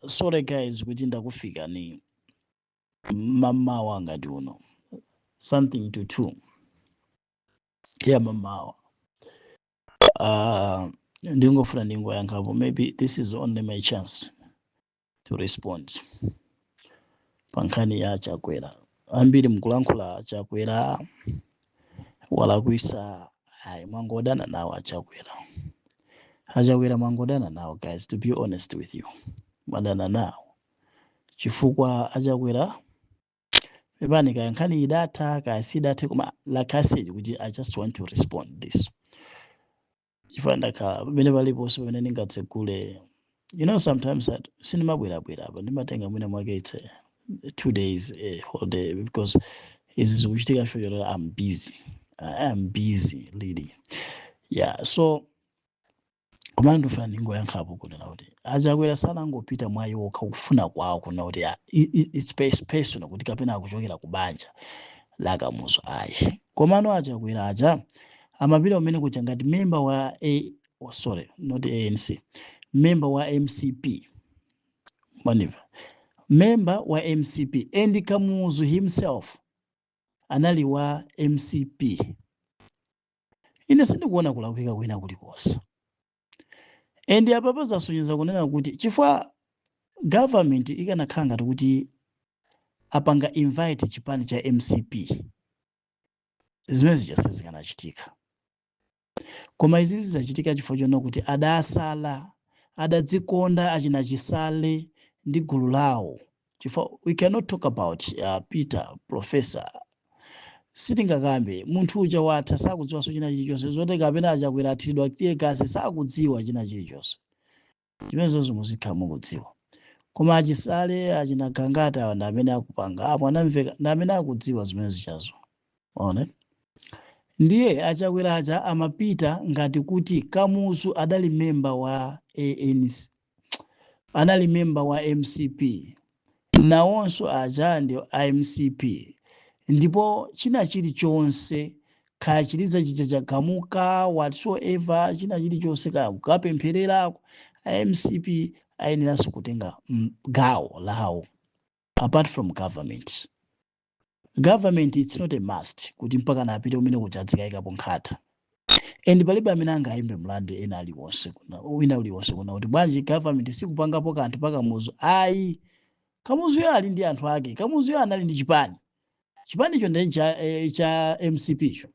Sorry guys kuti ndakufikani mamawa ngati uno, something to 2 ya mamawa. Ndingofuna ndingoyankhapo, maybe this is only my chance to respond pa nkhani ya Chakwera. Ambiri mukulankhula Chakwera walakwisa. Ayi, mwangodana nawo aChakwera. AChakwera mwangodana nawo guys, to be honest with you, mwadana nawo chifukwa aChakwera, pepani, kaya nkhani idatha kaya sidathe, koma like I said kuti I just want to respond this chifukwa ndakhala pamene paliponse pamene ndingatsegule. Sometimes sindimabwerabwera apa, ndimatenga mwina mwake it's 2 days, a whole day, because izi zikuchitika chifukwa I'm busy. I am busy really, yeah. So komano ndifuna ndingoyankhapo kunena kuti aChakwera sanangopita mwa iwo okha kufuna kwawo kuna kuti it's personal kuti kapena akuchokera ku banja la Kamuzu, ayi. Komano aChakwera aja amapita kumene kuja ngati member wa a, oh, sorry, not ANC, member wa MCP, maniva, member wa MCP, and Kamuzu himself anali wa MCP. Ine sindikuona kulakwika kwina kulikonse, and apapa zasonyeza kunena kuti chifukwa government ikanakhala ngati kuti apanga invite chipani cha MCP, zimene zija sizikanachitika. Koma izi zizachitika chifukwa chona kuti adasala, adadzikonda achina Chisale ndi gulu lawo, chifukwa we cannot talk about Peter Professor, sitingakambe munthu uja watha, sakudziwanso china chilichonse zoti kapena aChakwera athiridwa tear gas, sakudziwa china chilichonse chimenezo, muzikhala mukudziwa. Koma aChisale, achina Gangata awa ndi amene akupanga apo, anamveka ndi amene akudziwa zimene zichazo one. Ndiye aChakwera aja amapita ngati kuti Kamuzu adali member wa ANC, anali member wa MCP, nawonso aja ndi a MCP, ndipo china chilichonse, kaya chiliza chija chagamuka, whatsoever, china chilichonse, kaya kukapemphererako, a MCP ayeneranso kutenga gawo lawo apart from government. Government, it's not a must kuti mpaka napite kumene kuja adzikayikapo nkhata, and palibe amene angayimbe mlandu ena aliwonse kuna wina uliwonse kuna kuti bwanji government sikupangapo kanthu pa Kamuzu. Ayi, Kamuzuyo ali ndi anthu ake. Kamuzuyo anali ndi chipani, chipanicho ndi cha MCP cho,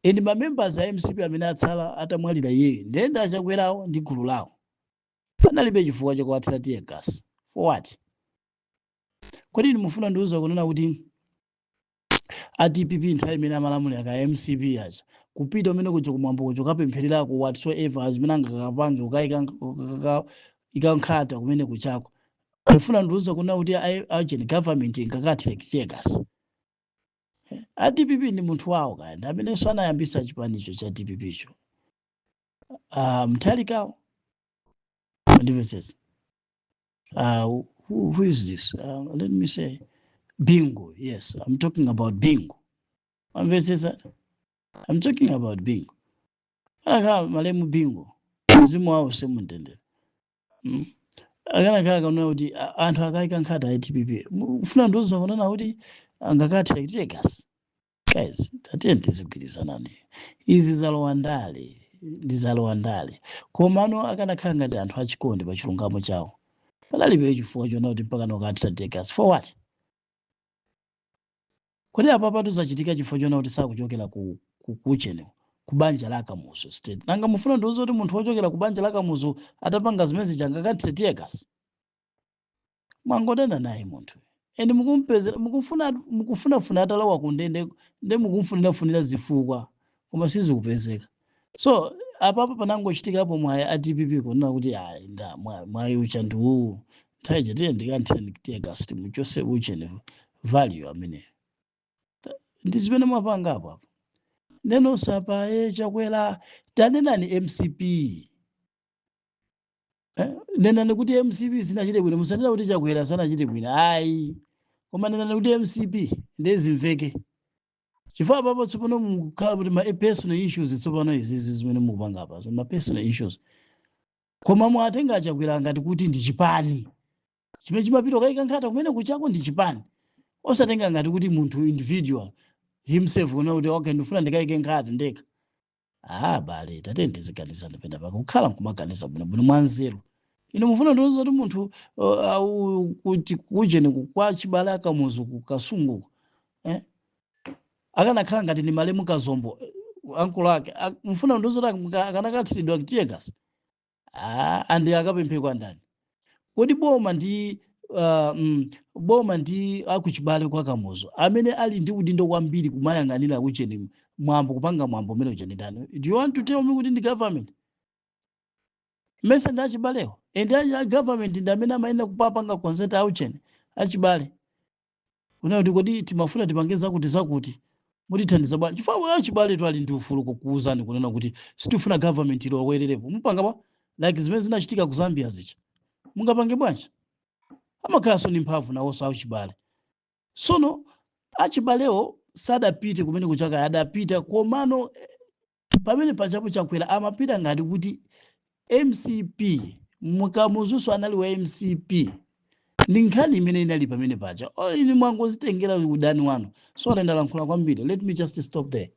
and ma members a MCP amene atsala atamwalira iyeyo ndiyenda aChakwerawo ndi gulu lawo. Panalibe chifukwa chokuwathira tear gas, for what? Kodi inu mufuna ndiuza kunena kuti a DPP nthawi imene amalamulira ka MCP aja, kupita umene kuja kumwambo kuja kukapemphererako, whatsoever zimene angakapange, kukayika ika nkhata kumene kuchako, mufuna ndiuza kunena kuti agent government ingakathire tear gas? A DPP ndi munthu wawo, kaya ndi amenenso anayambisa chipanicho cha DPP cho, Mutharikawo, ndimvetsetsa. Who is this? Let me say Bingu. Yes, I'm talking about Bingu. Amvetsetsa, I'm talking about Bingu. Anakhala malemu Bingu, mzimu wawo semundendere. Akanakhala kanena kuti anthu akayika nkhata ya DPP, ufuna ndiuza kunena kuti angakathira tear gas? Guys, tatiyeni tizigwirizanani. Izi zalowa ndale, ndi zalowa ndale. Komano akanakhala ngati anthu achikondi pa chilungamo chawo, panalibe chifukwa chona kuti mpaka nokathira tear gas, for what? Kodi apa tuzachitika chifukwa chona kuti sakuchokera ku kuchene ku banja la Kamuzu state? Nanga mufuna ndiuze kuti munthu wochokera ku banja la Kamuzu atapanga zimene zija angakathire tear gas? Mwangodana naye munthu, and mukumpezera, mukufuna, mukufunafuna atalowa ku ndende, nde mukumfunirafunira zifukwa, koma sizikupezeka. So apapo panangochitikapo mwayi a DPP kunena kuti ayi, nda mwayi ucha ndi uwu, nthawi ija tiye ndikanthire tear gas, timuchose uchene value ameneyo. Ndi zimene mwapanga apo apo. Neno sapa e Chakwera, tanenani MCP. Nenani kuti MCP sinachite bwino, musanena kuti Chakwera sanachite bwino, ayi, koma nenani kuti MCP, ndezimveke, chifukwa apapo tsopano mukukhala kuti ma personal issues. Tsopano izizi zimene mukupanga apa, ma personal issues. Koma mwatenga Achakwera ngati kuti ndi chipani chimene chimapita kukayika nkhata kumene kuchako ndi chipani, osatenga ngati kuti munthu individual himself kuna kuti, "Okay, ndifuna ndikayike nkhata ndekha." Ah, bale, tate ndiziganizana pena pake, kukhala nkumaganiza bwinobwino mwanzeru. Ine mufuna ndiuza kuti munthu kuti kujeni kwa chibale akamuzu ku Kasungu, eh? Akanakhala ngati ni malemu Kazombo, ankolo ake, mufuna ndiuza kuti akanakathiridwa tear gas? Ah, andi akapemphekwa ndani? Kodi boma ndi boma ndi akuchibale kwa Kamuzu amene ali ndi udindo kwambiri kumayang'anira kucheni mwambo, kupanga mwambo umene ucheni ndani? Do you want to tell me kuti ndi government? Mese ndi achibalewo, and a government ndi amene amayenera kupapanga consent aucheni achibale kuna kuti, "Kodi timafuna tipange zakuti zakuti, mutithandiza bwanji?" Chifukwa achibale tu ali ndi ufulu kukuwuzani kunena kuti, "Sitifuna government ilowererepo." Mupanga bwa like zimene zinachitika ku Zambia zicha, mungapange bwanji? Amakhalanso ndi mphamvu nawonso achibale. Sono achibalewo sadapite kumene kuchaka, adapita komano pamene pachapo Chakwera amapita ngati kuti MCP, mukamuzunso anali wa MCP. Ndi nkhani imene inali pamene pacha. Oh, ine mwangozitengera udani wanu. So ndalankhula kwambiri, let me just stop there.